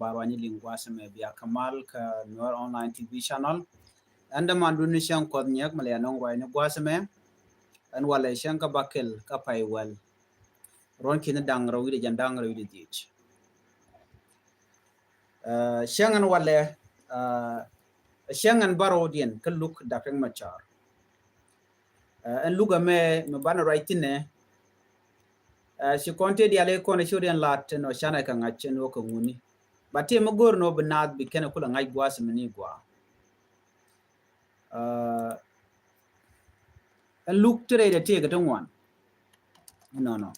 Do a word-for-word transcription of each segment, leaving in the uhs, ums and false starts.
ba ruany liŋ gua̱a̱th ɛmɛ bia kɛ mal kä Nuer Online T V channel. Ɛn dämandun ni cäŋ Kuɔth Nyiek mi lɛ nɔŋ ruany ni gua̱a̱th ɛmɛ. Ɛn walɛ cäŋ kä Bakɛl kä Pay Well. Ruɔ̱n ki̱n da̱ŋ rɛw wi̱cdɛ jiɛn da̱ŋ rɛw wi̱cdɛ dhiec. Cäŋ ɛn walɛ cäŋ ɛn bärɔwdiɛn kä Luk Dak Riek Machar. Ɛn Luk ɛmɛ mi banɛ ruac thi̱n ɛ, ci kɔn tëë diaal i̱ kɔn i̱ ci wä diɛn la̱t ɛn ɔ canɛ kɛ ŋa̱c ɛn ɔ kɛ ŋuni. Ba tëë mi go̱o̱r ɛn ɔ bi naath bi kɛn ɛ kulɛ ŋa̱c gua̱a̱th mi ni gua̱a̱. Ɛn Luk ti rɛydɛ tëëkɛ ti ŋuan. Nɔnɔ.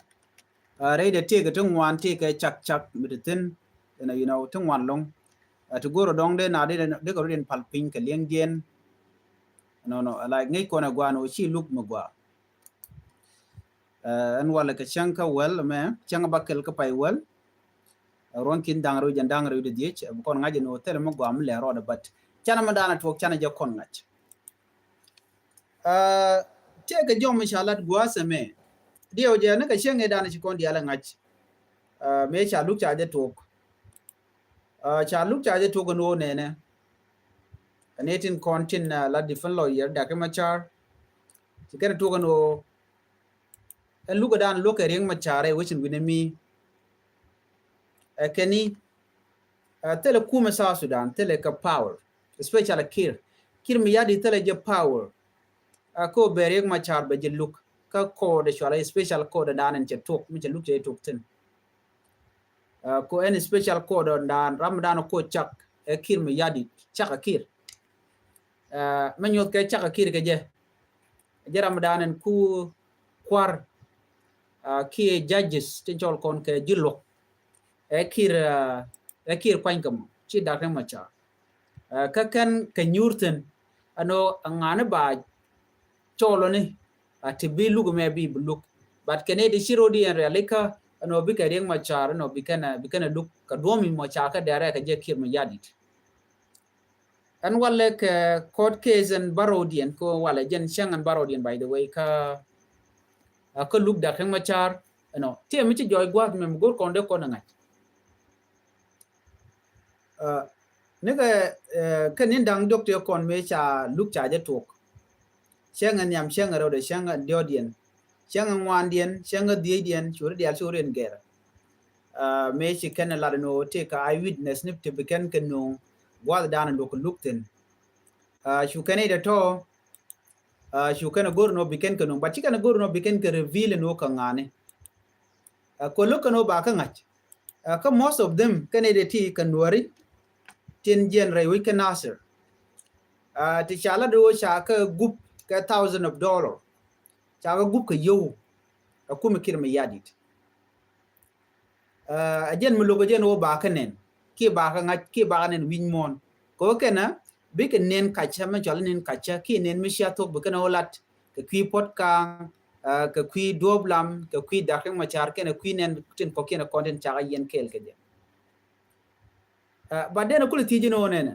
Rɛydɛ tëëkɛ ti ŋuan tëëkɛ cak cak mi ti thi̱n. Ɛn ɔ, you know, ti ŋuan lo̱ŋ. Ti go̱o̱r ɔ dɔ̱ŋ dee na dee kɛ rɔ diɛn pal piny kɛ liɛŋdiɛn. Nɔnɔ, like ŋäc kɔn ɛ gua̱a̱n ɔ ci Luk mi gua̱a̱. Ɛn walɛ kɛ cäŋ kä Well mɛ, cäŋ Bakɛl kä Pay Well. Ruɔ̱n ki̱n da̱ŋ rɛw jiɛn da̱ŋ rɛw wi̱cdɛ dhiec, bi kɔn ŋa̱c ɛn ɣöö thilɛ mi gɔaa mi lɛ rɔɔdɛ, but canɛ mi da̱a̱n a tuɔɔk canɛ jɛ kɔn ŋa̱c. Tëëkɛ jɔm mi ca lat gua̱a̱th ɛmɛ. Diɛw jɛ ni kɛ cäŋ ëë da̱a̱n ci kɔn diaal ɛ ŋa̱c. Mëë ca Luk ca jɛ tuɔɔk. Ca Luk ca jɛ tuɔɔk ɛn ɣöö nɛnɛ. Ɛn ëë tin kɔn tin la defend lawyer Dak Riek Machar. Ci kɛn tuɔɔk ɛn ɣöö Ɛn Luk ɛ da̱a̱n luɔ̱k kɛ Riek Machar ɛ wecin wi̱nɛ mi. Ɛ kɛn i̱ thilɛ kumɛ South Sudan, thilɛ kɛ power, especially Kiir. Kiir Mayardit thilɛ jɛ power. Kä bɛ Riek Machar bɛ jɛ luk kä court ɛ cualɛ special court ɛ da̱a̱n ɛn cɛ tuɔk mi cɛ Luk cɛ tuɔk thi̱n. Kä ɛn special court ɛ da̱a̱n ram da̱a̱n ɛ court cak ɛ Kiir Mayardit, cak ɛ Kiir. Mɛ nyuɔth kɛ cak ɛ Kiir kɛ jɛ. Jɛ ram da̱a̱n ɛn ku kua̱r kiɛ judges tin cɔl kɔn kɛ ji̱ luɔk. Ɛ Kiir, ɛ Kiir kuany kɛ mɔ ci Dak Riek Machar. Kä kɛn kɛ nyuur thi̱n ɛn ɣöö ŋa̱ni ba cɔl ɔ ni a ti bi luk mɛ bi bi luk. But kɛn i̱ di ci ro̱di ɛn rialikä ɛn ɣöö bikɛ Riek Machar ɛn ɣöö bi kɛn bi kɛn luk kɛ duɔ̱ɔ̱m mi mɔ ca kä dɛrɛ kɛ jɛ Kiir Mayardit. Ɛn walɛ kɛ court case ɛn bärɔwdiɛn kä walɛ jɛn cäŋ ɛn bärɔwdiɛn, by the way, kä kä Luk Dak Riek Machar ɛnɔ tiɛ mi ci jɔɔc gua̱a̱th mɛ mi go̱r kɔn dee kɔn ɛ ŋa̱c. Nikɛ kɛ ni̱n da̱ŋ diɔ̱k tëë kɔn mëë ca Luk ca jɛ tuɔɔk. Cäŋ ɛ nhiam, cäŋ ɛ rɛwdɛ, cäŋ ɛ diɔ̱ɔ̱diɛn, cäŋ ɛ ŋuandiɛn, cäŋ ɛ dhiecdiɛn, curi diaal curi ɛn gɛr. Mëë ci kɛn ɛ lat ɛn ɣöö tëë kɛ eye witness ni ti bi kɛn kɛ nööŋ gua̱a̱th da̱a̱n ɛ luɔk kɛ Luk thi̱n. Cu kɛn i̱ dee tɔ̱ cu kɛn ɛ go̱r ɛn ɣöö bi kɛn kɛ nööŋ, but ci kɛn ɛ go̱r ɛn ɣöö bi kɛn kɛ reveal ɛn ɣöö kɛ ŋa̱ni. Kɛ lo̱k kɛn ɣöö ba kä ŋa̱c. Kä most of them kɛn i̱ dee ti kɛ Nuääri tin jiɛn rɛy wec kä Nasir. Ti ca lat ɣöö ca kɛ gup kɛ thousand of dollar. Ca kɛ gup kɛ yio̱w ɛ kumɛ Kiir Mayardit. Ɛ jɛn mi lo̱k ɛ jɛn ɣöö ba kä nɛn kiɛ ba kä ŋa̱c kiɛ ba kä nɛn wi̱ny muɔ̱ɔ̱n. Kɛ ɣöö kɛn ɛ bikɛ nɛn kacä mɛ cɔal nɛn kacä kiɛ nɛn mi cia thok bi kɛn ɛ ɣöö lat kɛ kui̱ Puɔ̱t Ka̱a̱ŋ, kɛ kui̱ Duɔ̱ɔ̱p Lam, kɛ kui̱ Dak Riek Machar kɛnɛ kui̱ nɛn tin kɔ̱kiɛn ɛ kɔn tin cakɛ yiɛn kɛɛl kɛ jɛ. But then kulɛ thiec jɛn ɣöö nɛnɛ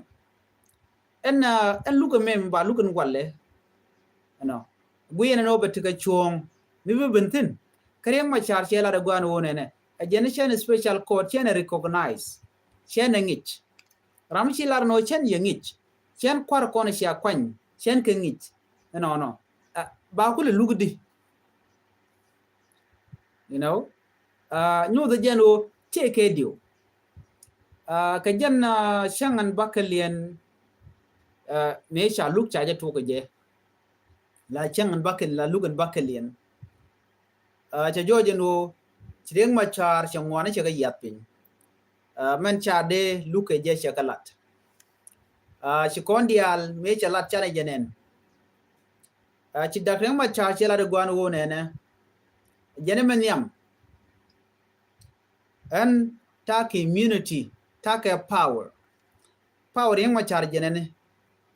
ɛn ɛn Luk ɛmɛ mi ba Luk ɛn walɛ. Ɛnɔ guiyɛn ɛn ɣöö bɛ tekɛ cuɔ̱ɔ̱ŋ mi bi ben thi̱n. Kä Riek Machar cɛ lat ɛ gua̱a̱n ɣöö nɛnɛ ɛ jɛn cɛn special court cɛn ɛ recognize, cɛn ɛ ŋic. Ram ci lar nɔ cɛn yɛ ŋic, cɛn kua̱r kɔn cia kuany, cɛn kɛ ŋic. Ɛnɔnɔ ba kulɛ luk di. You know, nyuuth jɛn ɣöö tëë kɛ diw. Kɛ jɛn cäŋ ɛn Bakɛl yɛn mëë ca Luk ca jɛ tuɔk kɛ jɛ. La cäŋ ɛn Bakɛl, la Luk ɛn Bakɛl yɛn. Cɛ jɔɔc ɛn ɣöö ci Riek Machar cɛ ŋuani cɛ kɛ yiath piny. Mɛn ca dee Luk kɛ jɛ cɛ kɛ lat. Ci kɔn diaal mëë cɛ lat canɛ jɛ nɛn. Ci Dak Riek Machar cɛ lat ɛ gua̱a̱n ɣöö nɛnɛ jɛn ɛmɛ nhiam. Ɛn ta̱a̱ kɛ immunity, ta̱a̱ kɛ power. Power Riek Machar jɛn ɛni.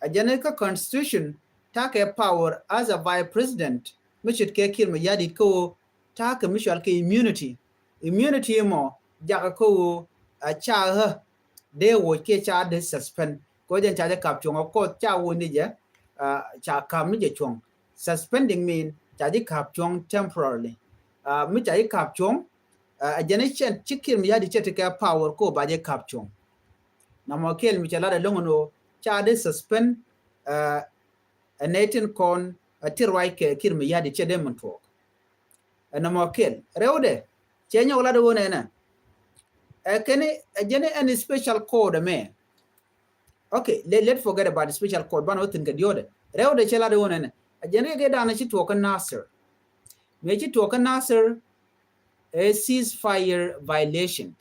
Ɛ jɛn ɛ kä constitution ta̱a̱ kɛ power as a vice president mi ce̱tkɛ Kiir Mayardit kä ɣöö ta̱a̱ kɛ mi cɔal kɛ immunity. Immunity mɔ jakä kä ɣöö a ca ɣä dee woc kiɛ ca dee suspend. Kɛ ɣöö jɛn ca jɛ kap cuɔ̱ŋ, of course ca woc ni jɛ ca kap ni jɛ cuɔ̱ŋ. Suspending mean ca ji̱ kap cuɔ̱ŋ temporarily. Mi ca ji̱ kap cuɔ̱ŋ ɛ jɛn i̱ cɛn ci Kiir Mayardit cɛ ti kɛ power ko ba jɛ kap cuɔ̱ŋ. Nɔmɔ kɛl mi cɛ lat ɛlɔŋ ɛn ɣöö ca dee suspend ɛ nɛy tin kɔn ɛ ti ruac kɛ Kiir Mayardit cɛ dee min tuɔɔk. Ɛ nɔmɔ kɛl. Rɛwdɛ cɛ nyɔk lat ɣöö nɛnɛ ɛ kɛn ɛ jɛn ɛn special court ɛmɛ. Okay, let, let forget about the special court. Banɛ wä thi̱n kɛ diɔ̱ɔ̱dɛ. Rɛwdɛ cɛ lat ɣöö nɛnɛ ɛ jɛn riɛk ëë danɛ ci tuɔɔk kä Nasir. Mëë ci tuɔɔk kä Nasir ɛ ceasefire violation.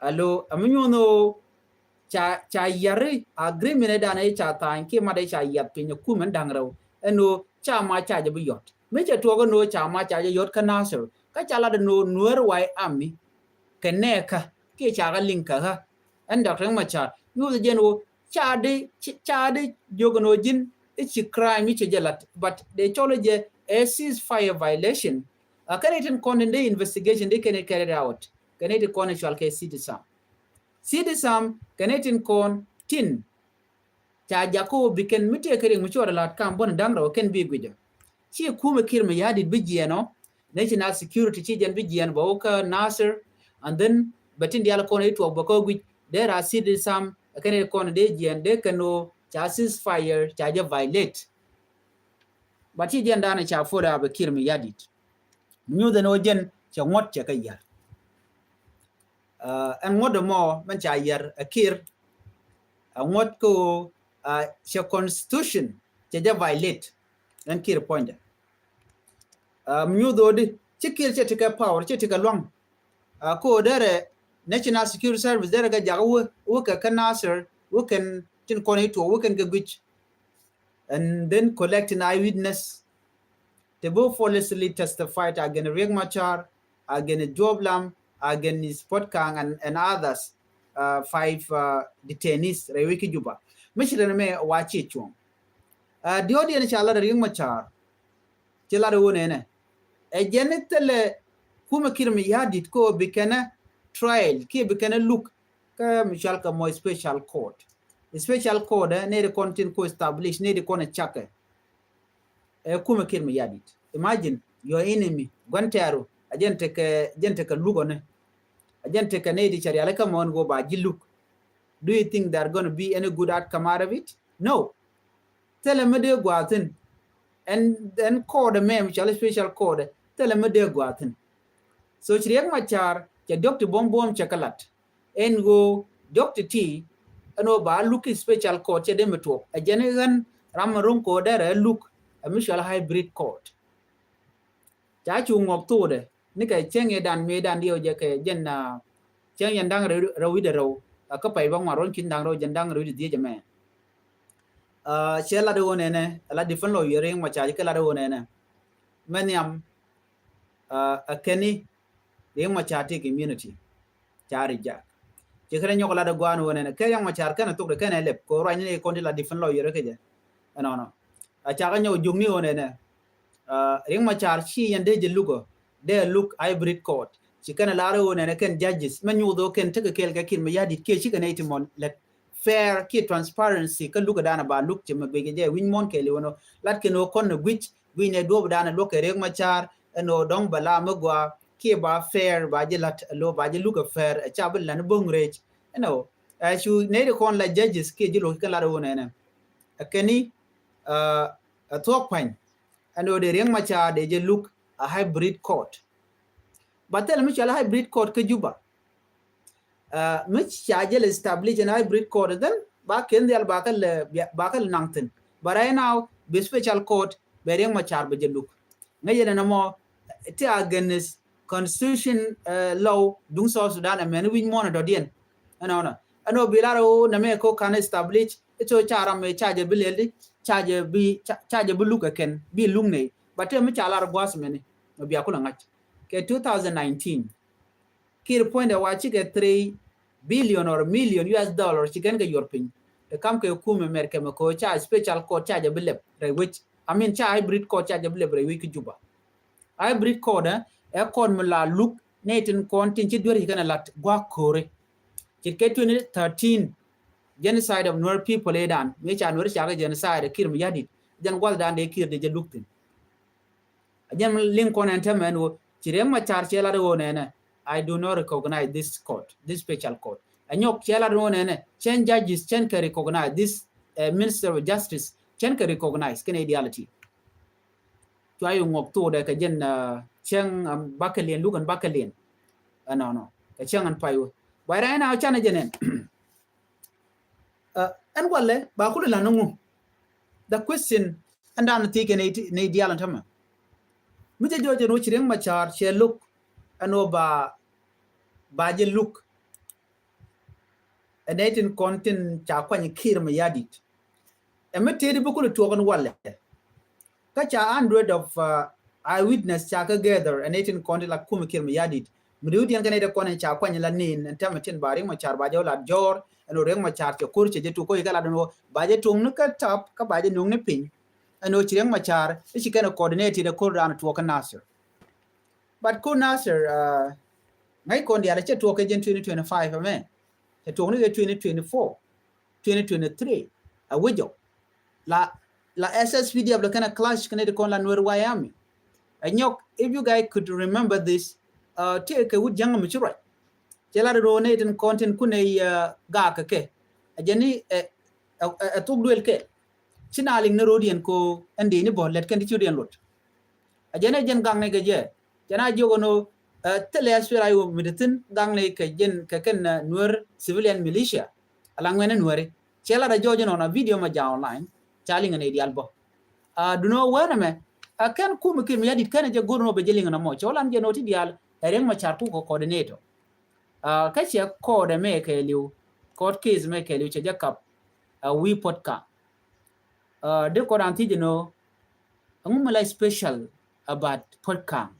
Alo, ɛ mi nyuɔ̱n ɣöö ca, ca yari agreement ëë danɛ ca tha̱a̱ny kiɛ mat ëë ca yiath piny ɛ kumɛ da̱ŋ rɛw ɛn ɣöö ca ma ca jɛ bi yɔ̱t. Mi cɛ tuɔɔk ɛn ɣöö ca ma ca jɛ yɔ̱t kä Nasir kä ca lat ɛn ɣöö Nuer White Army kɛ nɛɛkä kiɛ ca kä liŋ kä ɣä. Ɛn Doctor Riek Machar nyuɔth jɛn ɣöö ca di, ca di jiök ɛn ɣöö ji̱n i̱ ci crime i̱ ci jɛ lat, but dee cɔl jɛ ɛ ceasefire violation. Ɛ kɛn i̱ tin kɔn tin dee investigation dee kɛn i̱ carried out kɛn i̱ tin kɔn i̱ cual kɛ CITESAM. CITESAM kɛn i̱ tin kɔn tin ca jakä ɣöö bi kɛn mi tëë kɛ riɛk mi cuɔt ɛ la̱t kam buɔ̱n da̱ŋ rɛw kɛn bi guicdä. Ci kumɛ Kiir Mayardit bi jiɛɛn ɔ, national security ci jɛn bi jiɛɛn bɛ wä kä Nasir, and then bɛ tin diaal kɔn i̱ tuɔɔk bɛ kä guic dee ra CITESAM ɛ kɛn i̱ kɔn dee jiɛɛn dee kɛn ɣöö ca ceasefire ca jɛ violate. But ci jɛn danɛ ca follow up ɛ Kiir Mayardit. Mi nyuuth ɛn ɣöö jɛn cɛ ŋuɔ̱t cɛ kɛ yär. Ɛn ŋuɔ̱t ɛmɔ mɛn ca yär ɛ Kiir ɛ ŋuɔ̱t kä ɣöö cɛ constitution cɛ jɛ violate. Ɛn Kiir puɔ̱nydɛ. Mi nyuuth ɣöö di ci Kiir cɛ tekɛ power, cɛ tekɛ lua̱ŋ. Kä ɣöö derɛ National Security Service derɛ kɛ jak wä, wä kɛ kä Nasir, wä kɛn tin kɔn i̱ tuɔɔk, wä kɛn kɛ guic. And then collecting eyewitness. Te bi falsely testified against Riek Machar, against Job Lam, against Puot Kang and, and others, uh, five, uh, detainees rɛy wec kä Juba. Mi ci rɛn mɛ wa ci cuɔ̱ŋ. Uh, diɔ̱ɔ̱diɛn ca lat Riek Machar. Ci lat wun ɛnɛ. Ɛ jɛn thilɛ kumɛ Kiir Mayardit kä bi kɛn ɛ trial kiɛ bi kɛn ɛ luk kä mi cual kɛ mɔ special court. Special court ɛ nɛy ti kɔn tin ko establish, nɛy ti kɔn ɛ cakɛ. Ɛ kumɛ Kiir Mayardit. Imagine your enemy, gua̱n tɛɛru, a jɛn tekɛ, jɛn tekɛ luk ɔnɛ. A jɛn tekɛ nɛy ti cɛ riali kä mɔn go ba ji̱ luk. Do you think there are gonna be any good outcome out of it? No. Thilɛ mi dee gua̱a̱thin. Ɛn, ɛn court ɛmɛ mi cɔal special court, thilɛ mi dee gua̱a̱thin. So ci Riek Machar cɛ diɔ̱k ti buɔ̱m buɔ̱m cɛ kä lat. Ɛn ɣöö diɔ̱k ti ti ɛn ɣöö ba luk special court cɛ dee mi tuɔɔk. Ɛ jɛn i̱ ɣän ram mi ro̱ŋ ko̱o̱t dɛrɛ luk ɛ mi cɔal hybrid court. Ca cu ŋuɔk thokdɛ nikɛ cäŋ yɛ dan mëë dan diɛw jɛ kɛ jɛn, cäŋ yɛn da̱ŋ rɛw, rɛw wi̱cdɛ rɛw, kä pay bä ŋuan ruɔ̱n ki̱n da̱ŋ rɛw jɛn da̱ŋ rɛw wi̱cdɛ dhieec ɛmɛ. Cɛ lat i̱ ɣöö nɛnɛ, ɛ lat defend lawyer Riek Machar kɛ lat i̱ ɣöö nɛnɛ. Mɛ nhiam, ɛ kɛni Riek Machar tëëkɛ immunity. Ca reject. Ci kɛn ɛ nyɔk lat ɛ gua̱a̱n ɣöö nɛnɛ kɛ Riek Machar kɛn ɛ thokdɛ kɛn ɛ lɛp kɛ ɣöö ruacni ni kɔn ti la defend lawyer kä jɛ. Ɛnɔnɔ. A ca kɛ nyɔk jukni ɣöö nɛnɛ. Riek Machar ci yɛn dee jɛ luk ɔ, dee luk hybrid court. Ci kɛn ɛ lar ɣöö nɛnɛ kɛn judges mɛ nyuuth ɣöö kɛn tekɛ kɛɛl kɛ Kiir Mayardit kiɛ cikɛ nɛy ti mɔ lɛt fair kiɛ transparency kä lukɛ danɛ ba luk ci mɛ guic kɛ jɛ wi̱ny muɔ̱n kɛɛl iwän ɔ lat kɛn ɣöö kɔn ɛ guic, guic nɛ duɔ̱ɔ̱p danɛ luɔ̱k kɛ Riek Machar ɛn ɣöö dɔ̱ŋ bɛ la mi gɔaa kiɛ ba fair ba ji̱ la̱t ɛ lo̱ ba ji̱ luk ɛ fair ɛ ca bi la̱t ni bo̱ŋ rɛc. Ɛn ɣöö ɛ cu nɛy ti kɔn la judges kiɛ ji̱ luɔ̱k ci kɛn lat ɣöö nɛnɛ. Ɛ kɛni ɛ thuɔ̱k pa̱ny ɛn ɣöö dee Riek Machar dee jɛ luk a hybrid court. Ba thilɛ mi cɔal a hybrid court kä Juba. Mi ca jɛ lɛ establish ɛn hybrid court then ba kɛn dhial ba kɛ lɛ, ba kɛ lɛ naŋ thi̱n. But right now bi special court bɛ Riek Machar bɛ jɛ luk. Ŋäc yɛn ɛn ɛmɔ ti against constitution law duŋ South Sudan ɛmɛn wi̱ny muɔ̱n ɛ dɔ̱diɛn. Ɛnɔnɔ ɛn ɣöö bi lar ɣöö nɛmɛ kɛ ɣöö kan establish i̱ thok ca ram ëë ca jɛ bi lɛl di ca jɛ bi, ca jɛ bi luk ɛ kɛn bi luk nɛy. But tëë mi ca lar gua̱a̱th mɛni mɛ bia kulɛ ŋa̱c. Kɛ two thousand nineteen Kiir puɔ̱nydɛ wa cikɛ three billion or million U S dollar ci kɛn kɛ yuɔr piny. Te kam kɛ kum America mɛ kɛ ɣöö ca special court ca jɛ bi lɛp rɛy wec. I mean ca hybrid court ca jɛ bi lɛp rɛy wec kä Juba. Hybrid court ɛ court mi la luk nɛy tin kɔn tin ci duer ci kɛn ɛ lat gua̱a̱k ko̱ri. Ci kɛ twenty thirteen genocide of Nuer people ëë dan mi ca Nuer ca kɛ genocide Kiir Mayardit jɛn gua̱th dan dee Kiir dee jɛ luk thi̱n. A jɛn liŋ kɔn ɛn tɛmɛ ɛn ɣöö ci Riek Machar cɛ lat ɣöö nɛnɛ I do not recognize this court, this special court. Ɛ nyɔk cɛ lat ni wä nɛnɛ, cɛn judges, cɛn kɛ recognize this, uh, Minister of Justice, cɛn kɛ recognize kɛn ideality. Cua yɛ ŋuɔk thokdɛ kɛ jɛn, uh, cɛn, um, bakɛ liɛn, luk ɛn bakɛ liɛn. Ɛnɔnɔ kɛ cɛn ɛn pay wä. But right now canɛ jɛ nɛn. Uh, ɛn walɛ ba kulɛ lan ŋu. The question ɛn dan thiec kɛ nɛ dial ɛn tämɛ. Mi cɛ jɔɔc ɛn wä ci Riek Machar cɛ luk ɛn wä ba, ba jɛ luk. Ɛn nɛ tin kɔn tin ca kuany Kiir Mayardit. Ɛ mi tëëdi bi kulɛ tuɔk ɛn walɛ. Kä ca hundred of, uh, eyewitness ca kä gather ɛn nɛ tin kɔn tin la kum Kiir Mayardit. Mi di wä diɛn kɛ nɛ ti kɔn in ca kuany la nin ɛn tämɛ tin ba Riek Machar ba jɛ wä lat jɔɔr ɛn wä Riek Machar cɛ kur cɛ jɛ tuk kä yi kä lat ɛn wä ba jɛ tuɔk ni kä tap kä ba jɛ nuɔk ni piny. Ɛn wä ci Riek Machar i̱ ci kɛn ɛ coordinate ti dɛ kur dan tuɔk kä Nasir. But ko Nasir, uh, ŋäc kɔn diaal cɛ tuɔk kɛ jɛn twenty twenty-five ɛmɛ. Cɛ tuɔk ni kɛ twenty twenty-four, twenty twenty-three. A wejɔ. La, la S S P D F la kɛn a clash kɛn a ti kɔn la Nuer White Army. A nyɔk, if you guys could remember this, uh, tëë kɛ wut jäŋ mi ci ruac. Cɛ la ri ro̱o̱ ni tin kɔn tin kun ɛ, uh, gaak kɛ kɛ. A jɛn ni, ɛ, ɛ, ɛ, ɛ thuk duel kɛ. Ci na liŋ ni ro̱o̱diɛn ko ɛn dee ni bɔ lɛt kɛn ti ci ro̱o̱diɛn lot. A jɛn ɛ jɛn gaŋ ni kɛ jɛ. Jɛn a jiök ɛn ɣöö, ɛ, thilɛ a suɛl a yio̱w mi ti thi̱n gaŋ ni kɛ jɛn kɛ kɛn, ɛ, Nuer civilian militia. A la ŋuɛn ɛ Nuɛri. Cɛ lat a jɔɔc ɛnɔn a video ma ja̱ online. Ca liŋ ɛn ɛ diaal bä. A, duno wɛn ɛmɛ. A kɛn kum Kiir Mayardit kɛn ɛ jɛ go̱r ɛn ɣöö bɛ jɛ liŋ ɛn ɛmɔ. Cɛ wä lan jɛ ɛn ɣöö ti diaal ɛ Riek Machar kuk kɛ coordinator. A, kä cɛ court ɛmɛ kɛɛliw. Court case ɛmɛ kɛɛliw cɛ jɛ kap. A, wi̱i̱ Puot Kang. A, dee kɔn an thiec ɛn ɣöö ɛŋu mi la special about Puot Kang.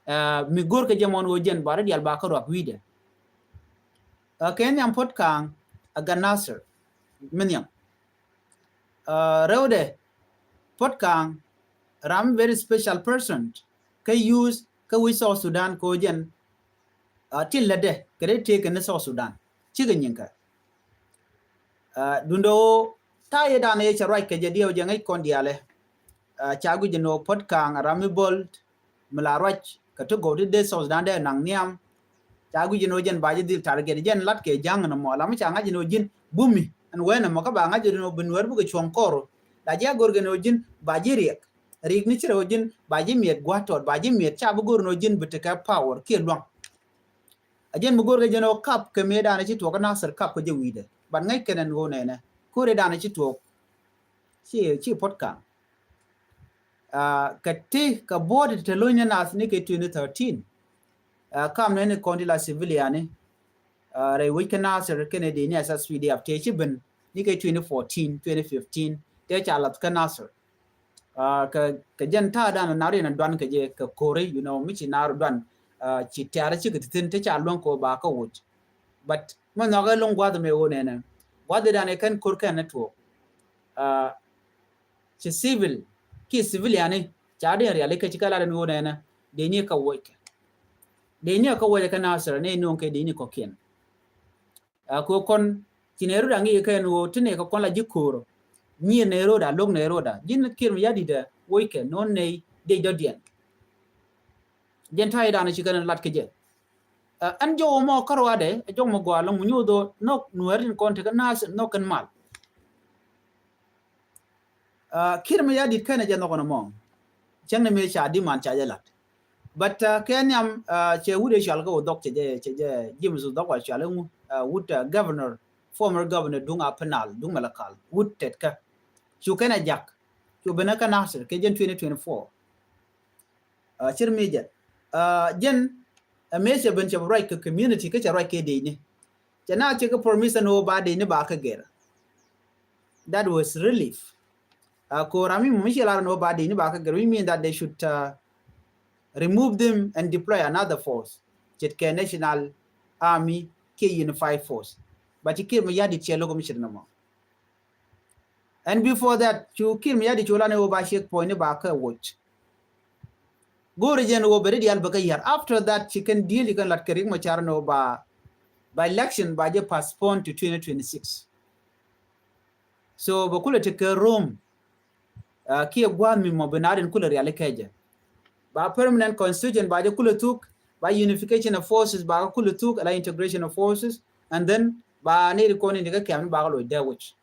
A, mi go̱r kɛ jɛ mɔn ɣöö jɛn ba rɔ diaal ba kä ruak wi̱i̱dɛ. A, kɛ nhiam Puot Kang a gat Nasir mi nhiam. A, rɛwdɛ Puot Kang ram very special person kä use kä wi̱c South Sudan kɛ ɣöö jɛn, a, tin lätdɛ kɛ dee tëëkɛ ni South Sudan. Cikɛ nyiŋkɛ. A, duundɛ ɣöö ta̱a̱ yɛ danɛ yɛ cɛ ruac kɛ jɛ diɛw jɛ ŋäc kɔn diaalɛ. A, ca guic jɛ ni ɣöö Puot Kang a ram mi bold mi la ruac kɛ ti gɔw ti dee South Sudan dee naŋ nhiam. Ca guic jɛ ni ɣöö jɛn ba jɛ dhil target jɛn lat kɛ ja̱ŋ ni mɔ la mi ca ŋa̱c jɛ ni ɣöö ji̱n bumi ɛn wee ni mɔ kä ba ŋa̱c jɛ ni ɣöö bi Nuɛr bikɛ cuɔ̱ŋ kɔr. La jɛ a go̱r kɛ ni ɣöö ji̱n ba ji̱ riɛk. Riɛk ni ci rɛ ɣöö ji̱n ba ji̱ miɛt gua̱a̱th tɔɔt ba ji̱ miɛt ca bi go̱r ni ɣöö ji̱n bi tekɛ power kiɛ lua̱ŋ. A jɛn mi go̱rkɛ jɛn ɣöö kap kɛ mëë danɛ ci tuɔɔk kä Nasir kap kɛ jɛ wi̱i̱dɛ. But ŋäc kɛn ɛn ɣöö nɛnɛ ko̱rɛ danɛ ci tuɔɔk. Ci, ci Puot Kang. A, kɛ ti kɛ buɔ̱ɔ̱t ti te lo̱ny ni nath ni kɛ twenty thirteen. A, kam nɛni kɔn ti la civilian ni. A, rɛy wec kä Nasir kɛnɛ dee ni S S P D F tëë ci ben ni kɛ twenty fourteen, twenty fifteen. Tëë ca lath kä Nasir. A, kɛ, kɛ jɛn ta̱a̱ dan na rin a duan kɛ jɛ kɛ ko̱ri, you know, mi ci naar duan, a, ci tɛ̈r cikɛ ti thi̱n ti ca luäŋ kɛ ɣöö ba kä woc. But mi nhɔkɛ lo̱ŋ gua̱th mɛ ɣöö nɛnɛ gua̱th dan ɛ kɛn ko̱r kɛn ni tuɔɔk. A, ci civil ki civilian ni ca den riali kɛ ci kɛ lat ni ɣöö nɛnɛ dee ni kɛ woc kɛ. Dee ni kɛ woc kɛ Nasir ni no̱o̱ŋ kɛ dee ni kɔ̱kiɛn. A, kɛ kɔn ci nɛ rot a ŋi̱i̱c kɛ ni ɣöö ti nɛ kɛ kɔn la ji̱ ko̱o̱r. Nyier nɛ rot a lo̱k nɛ rot a ji̱n Kiir Mayardit a woc kɛ no̱o̱ŋ nɛ dee dɔ̱diɛn. Jɛn ta̱a̱ i̱ danɛ ci kɛn lat kɛ jɛ. A, ɛn jɔw mɔ kärɔadɛ ɛ jɔw mɔ gɔaa lo̱ŋ mu nyoth ɣöö nhɔk Nuɛr tin kɔn tekɛ Nasir nhɔk kɛn mal. A, Kiir Mayardit kɛn ɛ jɛ nhɔk ɛn ɛmɔ. Cäŋ ni mëë ca di̱man ca jɛ la̱t. But, a, kɛ nhiam, a, cɛ wut ɛ cual kä wä dhɔk cɛ jɛ, cɛ jɛ James wä dhɔk wa cual ɛŋu, a, wut, a, governor, former governor duŋ Upper Nile, duŋ Malakal, wut tɛt kä. Cu kɛn ɛ jak. Cu ben ɛ kä Nasir kɛ jɛn twenty twenty-four. A, cir mi jɛn. A, jɛn, a, mëë cɛ ben cɛ bi ruac kɛ community kä cɛ ruac kɛ dee ni. Cɛ na cɛ kɛ promise ni wä ba dee ni ba kɛ gɛr. That was relief. A, ko ram mi mi cɛ lar ni wä ba dee ni ba kɛ gɛr, which mean that they should, uh, remove them and deploy another force. Ce̱tkɛ national army kiɛ unified force. But ci Kiir Mayardit cɛ lo̱k mi ce̱t ni mɔ. And before that, cu Kiir Mayardit cu lan ɛ wä ba checkpoint ni ba kä woc. Go̱o̱ri jɛn wä bɛ ri diaal bɛ kä yar. After that, ci kɛn deal ci kɛn lat kɛ Riek Machar ni wä ba, ba election ba jɛ postpone to twenty twenty-six. So bɛ kulɛ tekɛ Rome. A, kiɛ gua̱a̱th mi mɔ bi naat in kulɛ riali kɛ jɛ. Ba permanent constitution ba jɛ kulɛ thuk, ba unification of forces ba kulɛ thuk, ala integration of forces. And then ba ni ri kɔn in di kä kɛm ni ba kä loc dee wic.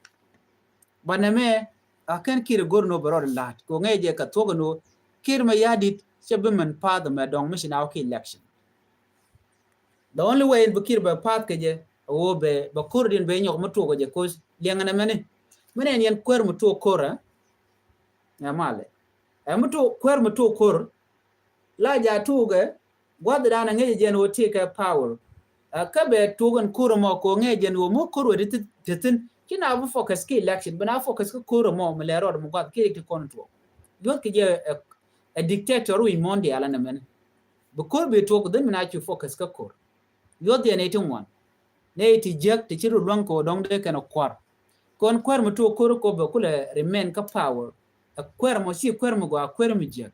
Ba nɛ mɛ a kɛn Kiir go̱r ni wä bɛ rɔɔd in la̱t kɛ ŋɛ jɛ kɛ thuɔk ni wä Kiir mɛ ya̱ dit cɛ bi mɛn path mɛ dɔŋ mi ci na wä ki election. The only way in bi Kiir bɛ path kɛ jɛ a wä bɛ bɛ ko̱r din bɛ nyɔk mi tuɔk kɛ jɛ ko̱ liɛŋ nɛ mɛni. Mɛni ɛn yɛn kuɛr mi tuɔk ko̱r ɛ. Ɛ malɛ ɛ mi tuɔk kuɛr mi tuɔk ko̱r. La ja tuukɛ gua̱th dan a ŋäc jɛn wä ti kɛ power. Kä bɛ tuuk in kur mɔ ko ŋäc jɛn wä mɔ kur wä ti thin. Ci na bi focus ki election bi na focus ki kur mɔ mi lɛ rɔɔd mi gua̱th ki ti kɔn tuɔk. Yuɔth ki jɛ a dictator wi̱i̱ mɔn diaal ɛn ɛmɛn. Bi kur bi tuɔk dhin mi na cu focus kä kur. Yuɔth yɛn iti ŋuan. Ne iti jiäk ti ci ru luäŋ ko dɔŋ dee kɛn kuar. Kɔn kuɛr mi tuɔk kur ko bɛ kulɛ remain kä power. A kuɛr mɔ ci kuɛr mi gɔaa kuɛr mi jiäk.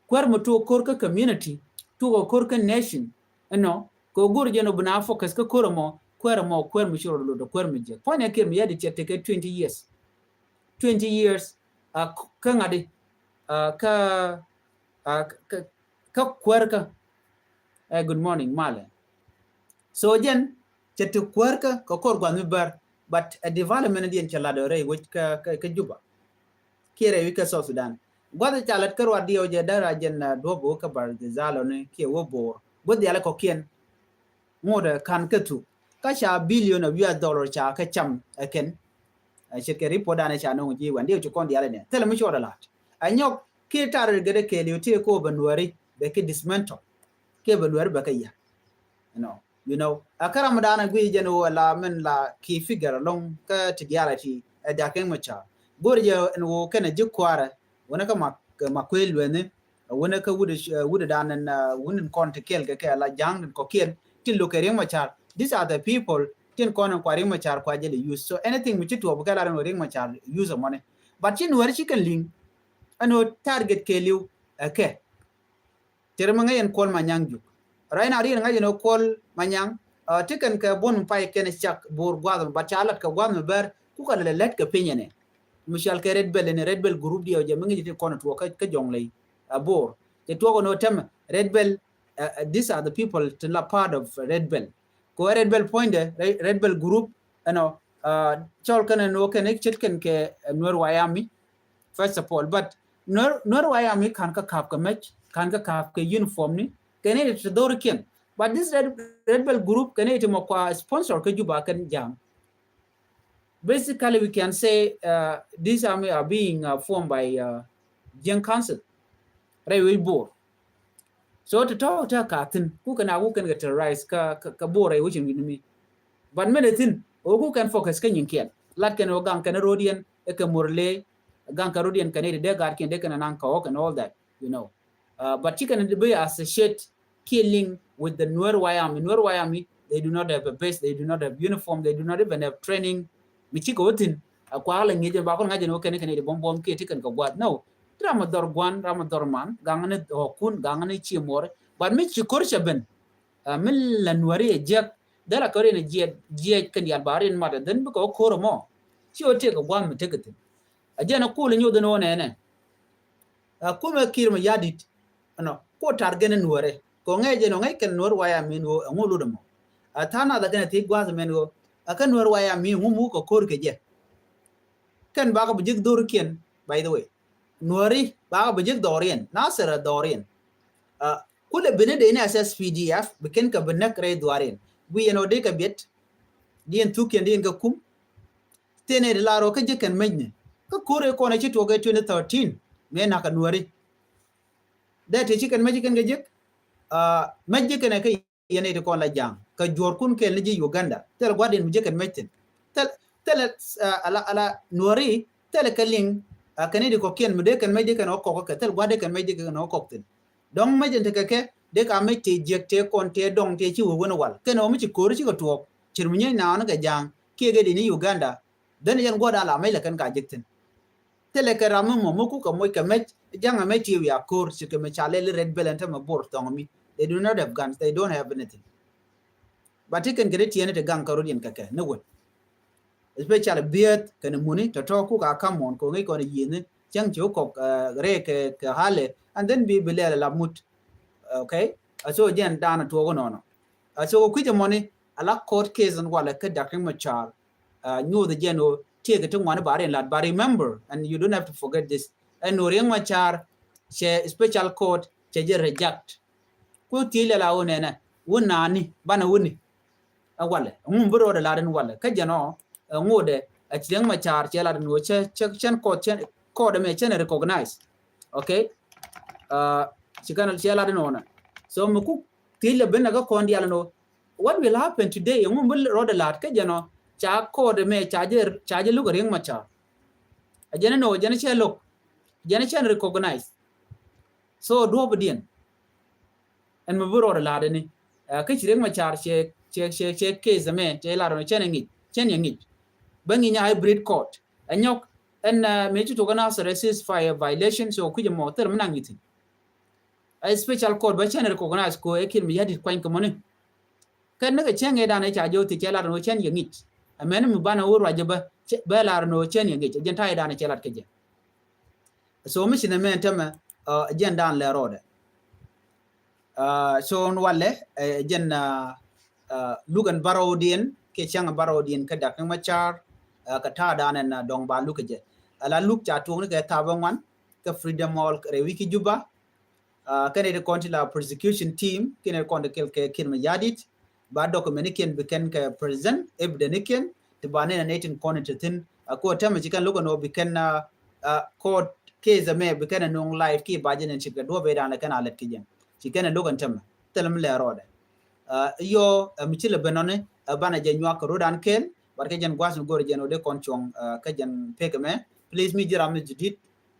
Kuɛr mi tuɔk ko̱r kä community tuɔk ko̱r kä nation. Ɛnɔ kɛ gur jɛn ɔ bi na focus kä ko̱r ɛmɔ kuɛr ɛmɔ kuɛr mi ci rɔ lotdɛ kuɛr mi jɛ puɔ̱nyɛ Kiir mɛ ya̱ di cɛ tekɛ twenty years. Twenty years kä ŋa̱di kä kä kuɛr kä. Good morning malɛ. So jɛn cɛ ti kuäärkä kɛ kɔr gua̱th mi bär, but a development diɛn cɛ lat ɔ rɛy wec kä Juba kiɛ rɛy wec kä South Sudan. Gua̱th ca lat kä ruat diɛw jɛ dära jɛn duɔ̱p wä kä Bahr el Ghazal ɔ ni kiɛ wä Bor gua̱th dialɛ kɔkiɛn. Ŋot ɛ ka̱n kä thuk kä ca billion of U S dollar ca kä cam ɛ kɛn. Ce̱tkɛ report danɛ ca no̱ŋ ji̱ wɛn diɛw ci kɔn dialɛ ni thilɛ mi cuɔt ɛ lat ɛ nyɔk kiɛ tar gɛdɛ kɛɛliw ti ko bɛ nuääri bɛ ki dismantle kiɛ bɛ nuääri bɛ kä yia. You know, you know, a kä ram dan a gui jɛn wä la min la ki figure along kä ti diality a diakin ma cha. Gor jɛ en wä kɛn a ji̱ kuarɛ wä ni kä ma ma kuel wä ni wä ni kä wut wut dan en wun in kɔn ti kel kɛ kɛ la jang in kɔ kiel ti lo kɛ ring ma cha. These are the people tin kɔn in kwa ring ma cha kwa jɛ le use. So anything mi ci tuɔ bu kɛ la ring ma cha use a money. But ci nuɛr ci kɛn ling ɛn wä target kɛ liu ɛ kɛ. Tiri mi ŋäc yɛn Kuɔl Manyaŋ juk. Right now ri yɛn ŋäc yɛn Kuɔl Manyaŋ ti kɛn kɛ buɔ̱n mi pay kɛn cak Bor gua̱th mi bat ca lat kɛ gua̱th mi bɛr ku kɛ lɛ lɛt kɛ piny ɛnɛ. Mi cɔal kɛ Red Belt ɛnɛ, Red Belt group diɛw jɛ mi ŋäc ti kɔn tuɔk kä jɔŋ lɛ a Bor. Cɛ tuɔk ɛn ɔ tɛmɛ Red Belt, these are the people ti la part of Red Belt. Kɛ wä Red Belt puɔ̱nydɛ, Red Belt group ɛnɔ cɔl kɛn ɛn ɔ kɛn i̱ ce̱tkɛn kɛ Nuer White Army. First of all, but Nuer White Army ka̱n kä ka̱p kɛ mɛc, ka̱n kä ka̱p kɛ uniform ni kɛn i̱ ti dhorikiɛn. But this Red Belt group kɛn i̱ ti mɔ kua sponsor kä Juba kɛn ja̱a̱ŋ. Basically we can say this army are being formed by Jieng Council. Rɛy wec Bor. So ti tɔ̱ tɛ ka thi̱n ku kɛn a wuk kɛn kɛ terrorize kä kä Bor rɛy wec in wi̱n mi. But mɛn ɛ thi̱n ɛ wuk kɛn focus kä nyin kiɛn lat kɛn ɛ wä gaŋ kɛn ɛ ro̱diɛn ɛ kɛ Murle gaŋ kɛ ro̱diɛn kɛn ɛ ti dee gat kiɛn dee kɛn ɛ naŋ kɛ wä kɛn all that, you know. But ci kɛn ɛ bi associate killing with the Nuer White Army. Nuer White Army, they do not have a base, they do not have uniform, they do not even have training. Mi ci kɛ wä thi̱n a kuak la ŋi̱eec ba kɔn ŋa̱c jɛn wä kɛn kɛn i̱ di buɔ̱m buɔ̱m kiɛ ti kɛn kɛ gua̱th. No, ti ram a dhɔr gua̱n, ram a dhɔr man gaŋ ni ɣɔ̱kun gaŋ ni ci muɔri. But mi ci ko̱r cɛ ben mi la Nuäri ɛ jiäk dhɛl a kɛ rin ɛ jiɛc jiɛc kɛn diaal ba rin mat ɛ dhän bikɛ wä ko̱r ɛmɔ. Ci wä tiek kɛ gua̱n mi tek kɛ thi̱n. A jɛn a kul ɛ nyoth ɛn wä nɛnɛ. A kumɛ Kiir mɛ ya̱ dit ɛnɔ ko tar gɛn ɛn wärɛ kɛ ŋɛc ɛn ŋɛc kɛn Nuer White Army ɛn wä ɛŋu lut ɛmɔ. A tha̱a̱ŋ nath a kɛn a thiec gua̱th ɛmɛn wä a kɛn Nuer White Army ɛŋu mu kɛ ko̱r kɛ jɛ. Kɛn bakɔ bi ji̱k dhorikiɛn, by the way. Nuäri bakɔ bi ji̱k dhɔriɛn, Nasir ɛ dhɔriɛn. Kulɛ bini dee ni S S P D F bi kɛn kɛ bi näk rɛy dhuariɛn. Gui yɛn ɔ dee kɛ biɛt. Diɛn thukiɛn diɛn kɛ kum. Thin ɛ di lar ɔ kä ji̱ kɛn mecni kä ko̱r ɛ kɔn ɛ ci tuɔk ɛ twenty thirteen. Mëë na̱k ɛ Nuäri. Dee ti ci kɛn mec ci kɛn kɛ ji̱k. Mec ji̱ kɛn ɛ kä yɛn iti kɔn la ja̱a̱ŋ kɛ juɔ̱ɔ̱rkun kɛl ni ji̱ Uganda. Thilɛ gua̱diɛn mi ji̱ kɛn mec thi̱n. Thilɛ, thilɛ ala, ala Nuäri thilɛ kɛ liŋ. Kɛn iti kɔ̱kiɛn mi dee kɛn mec dee kɛn ɔ kɔk kɛ thilɛ gua̱diɛn kɛn mec dee kɛn ɔ kɔk thi̱n. Dɔ̱ŋ mec in tekɛ kɛ dee ka mec tëë jiäk tëë kɔn tëë dɔŋ tëë ci wee wen wal kɛn ɔ mi ci ko̱ri cikɛ tuɔɔk. Cir mi nyieec naani kɛ ja̱a̱ŋ kiɛ kɛ di ni Uganda. Dhɛn yɛn guɔ̱dan la mec lɛ kɛn ka ji̱k thi̱n. Thilɛ kɛ ram mi mɔ mi kukɛ moc kɛ mec ja̱ŋ ɛ mec ti wiaa ko̱r ci kɛ mi ca lɛl i̱ Red Belt ɛn tämɛ Bor thɔŋ mi. They do not have guns, they don't have anything. But ti kɛn kɛ ti tiɛɛni ti gaŋ kä rot yɛn kɛ kɛ ni wet. Especially bieth kɛn muni tɔ̱tɔ̱ kukɛ a ka̱m muɔ̱n kɛ ŋi̱c kɔn yieni cäŋ ci wä kɔk rɛɛ kɛ kɛ halɛ and then bi bi lɛl ɛ la mut. Okay. A so jɛn da̱a̱n a tuɔɔk inɔnɔ. A so kɛ kui̱c ɛmɔni. ala court case in walɛ kä Doctor Riek Machar. Nyuuth jɛn ɣöö tiek ti ŋuani ba rin lat, but remember, and you don't have to forget this, ɛn ɣöö Riek Machar cɛ special court cɛ jɛ reject. Ku thiec lɛ la wä nɛnɛ wä nani banɛ wä ni. Ɛ walɛ ŋum bi rɔɔdɛ lat in walɛ kä jɛn ɔ ŋodɛ ɛ ci Riek Machar cɛ lat in wä cɛ cɛ cɛn court cɛn court ɛmɛ cɛn recognize. Okay. Ci kan cɛ lat in wä nɛ. So mi ku thiec lɛ ben ɛ kä kɔn dial in wä, what will happen today? Ŋum bi rɔɔdɛ lat kä jɛn ɔ ca court ɛmɛ ca jɛ ca jɛ luk ɛ Riek Machar. Ɛ jɛn in wä jɛn cɛ luk jɛn cɛn recognize. So duɔ̱ɔ̱p diɛn ɛn mi bi rɔɔdɛ lat in ni kä ci Riek Machar cɛ cɛ cɛ cɛ case ɛmɛ cɛ lat in wä cɛn ɛ ŋic cɛn yɛ ŋic. Bä ŋic nya hybrid court ɛ nyɔk ɛn mi ci tok ɛn a sort of ceasefire violation. So kui̱c ɛmɔ thil mi naŋ i̱thin. A special court bä cɛn recognize ko ɛ Kiir Mayardit kuany kɛ mɔni. Kɛ ni kɛ cɛŋ ɛ dan ɛ ca jɛ wä thi cɛ lat in wä cɛn yɛ ŋic. Ɛmɛn mi banɛ wä ruacɛ bä bɛ lat in wä cɛn yɛ ŋic ɛ jɛn ta̱a̱ ɛ dan ɛ cɛ lat kɛ jɛ. So mi ci nɛ mɛn tämɛ ɛ jɛn dan lɛ rɔɔdɛ. So in walɛ ɛ jɛn luk ɛn bärɔwdiɛn kiɛ cäŋ bärɔwdiɛn kä Doctor Riek Machar kɛ ta̱a̱ dan ɛn dɔ̱ŋ ba luk kɛ jɛ. Ala luk ca tuɔɔkni kɛ thaap ɛ ŋuan kä Freedom Hall rɛy wi̱c ki Juba. Kɛnɛ ti kɔn ti la prosecution team kɛnɛ ti kɔn ti kɛl kɛ Kiir Mayardit ba document ni kiɛn bi kɛn kɛ present evidence ni kiɛn ti ba nɛn ni tin kɔn ti thin. Ko tämɛ ci kɛn look ɛn ɣöö bi kɛn court case ɛmɛ bi kɛn ɛ nuŋ live ki ba jɛ ni cip kɛ duɔ̱ɔ̱p ɛ dan lɛ kɛn a lɛt ki jɛn ci kɛn ɛ look ɛn tämɛ thil mi lɛ rɔɔdɛ. Yɔ mi ci lɛ ben nɔni banɛ jɛ nyuak kɛ ro̱dan kɛl. But kɛ jɛn gua̱th mi go̱r jɛn wä dee kɔn cuɔ̱ŋ kä jɛn pek ɛmɛ. Please mi ji̱ ram mi ji̱ di̱t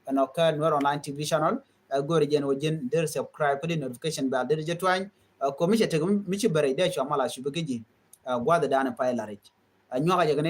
ɛn ɔ kä Nuer Online T V channel. Go̱r jɛn wä jɛn der subscribe kä di notification bell der jɛ tuany. Ko mi cɛ tek mi ci bɛrɛ dee cua mal a cupi kä ji̱ gua̱th dan pay laric. Nyuak a jɛ kɛ ni